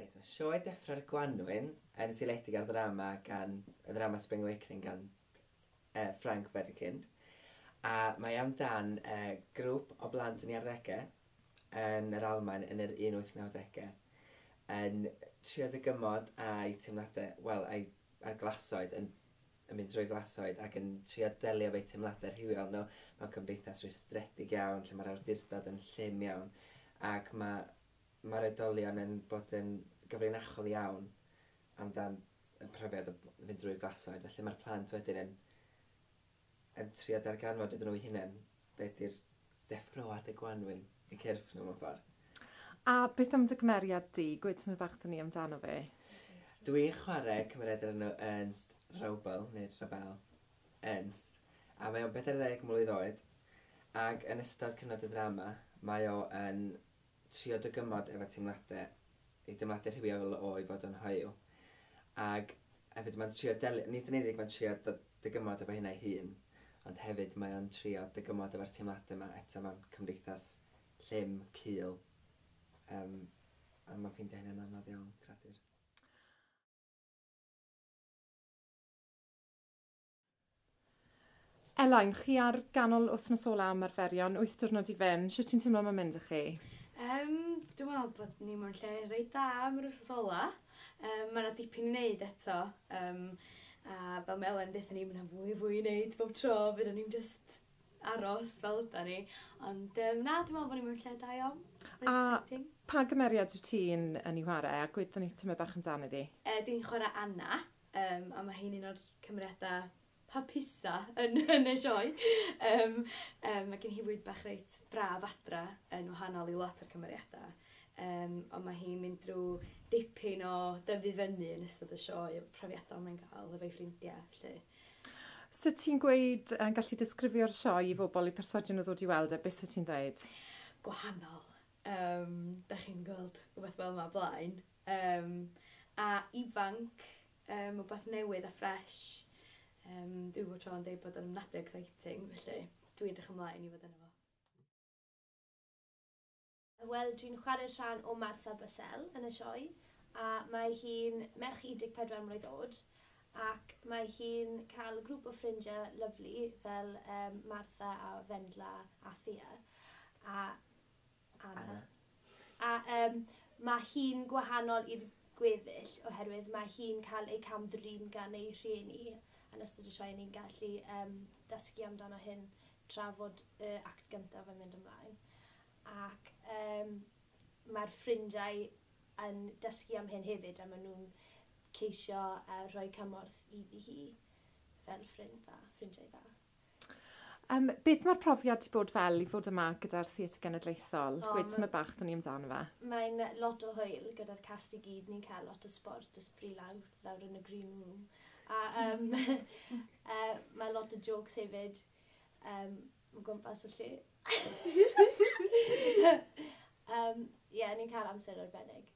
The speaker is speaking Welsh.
Reit, mae sioe Deffro'r Gwanwyn yn seiliedig ar ddrama gan, y ddrama Spring Awakening gan Frank Wedekind. A mae amdan grŵp o blant yn ei arddegau yn yr Almaen yn yr 1890au yn trio ddygymod â'i teimladau, wel, a'i, a'r glasoed, yn, yn mynd drwy glasoed ac yn trio delio efo'u teimladau rhywiol nhw mewn cymdeithas rwystredig iawn, lle mae'r awdurdod yn llym iawn, ac mae mae'r oedolion yn bod yn gyfrinachol iawn amdan y profiad o fynd drwy'r glasoed. Felly mae'r plant wedyn yn, yn trio darganfod iddyn nhw eu hunain beth yw'r deffroad y gwanwyn i cyrff nhw mewn ffordd. A beth am dy gymeriad di? Gweud tymed bach wrthon ni amdano fe. Dwi'n chwarae cymeriad o'r enw Ernst Raubel, neu Rabel, Ernst, a mae o'n 40 mlwydd oed, ac yn ystod cyfnod y ddrama, mae o yn trio dygymod efo teimladau, ei deimladau rhywiol o i fod yn hoyw. Ac hefyd mae'n trio delio, nid yn unig mae'n trio dygymod efo hynna ei hun, ond hefyd mae o'n trio dygymod efo'r teimladau yma eto mewn cymdeithas llym, cul. A mae'n ffeindio hynny'n anodd iawn, creadur. Elain, chi ar ganol wythnos ola ymarferion, 8 diwrnod i fynd. Sut ti'n teimlo mae'n mynd i chi? Dwi'n meddwl bod ni mewn lle reit dda am yr wythnos ola. Mae yna dipyn i wneud eto. A fel mae Elen deutha ni, mae yna fwy fwy i wneud bob tro. Fydden ni'n just aros fel yda ni. Ond na, dwi'n meddwl bod ni mewn lle da iawn. Reit A exciting. pa gymeriad wyt ti'n yn ei chwarae? A gweud ni tymed bach amdano di. Dwi'n chwarae Anna, a mae hi'n un o'r cymeriadau hapusa yn y sioe. Mae gen hi fwyd bach reit braf adra yn wahanol i lot o'r cymeriadau. Ond mae hi'n mynd drwy dipyn o dyfu fyny yn ystod y sioe, efo profiadau mae'n gael efo'i ffrindiau. Felly. Sut ti'n gweud yn gallu disgrifio'r sioe i bobl i perswadio nhw ddod i weld e? Beth sut ti'n dweud? Gwahanol. Da chi'n gweld rhywbeth fel yma blaen. A ifanc, rhywbeth newydd a ffres. Dwi'n bod tro'n dweud bod o'n ofnadwy exciting, felly dwi'n edrych ymlaen i fod yno fo. Wel, dwi'n chwarae rhan o Martha Bussell yn y sioe, a mae hi'n merch 14 mlwydd oed, ac mae hi'n cael grŵp o ffrindiau lyfli fel Martha a Wendla a Thea a Anna. Anna. A mae hi'n gwahanol i'r gweddill oherwydd mae hi'n cael ei camdrin gan ei rhieni yn ystod y sioe. Ni'n gallu dysgu amdano hyn tra fod y act gyntaf yn mynd ymlaen. Ac mae'r ffrindiau yn dysgu am hyn hefyd a maen nhw'n ceisio rhoi cymorth iddi hi fel ffrind dda, ffrindiau dda. Beth mae'r profiad 'di bod fel i fod yma gyda'r Theatr Genedlaethol? O, Gweud tymed bach wrthon ni amdano fe. Mae'n lot o hwyl gyda'r cast i gyd. Ni'n cael lot o sport, ysbri lawr yn y green room. A mae lot o jokes hefyd o gwmpas y lle. Ie, ni'n cael amser arbennig.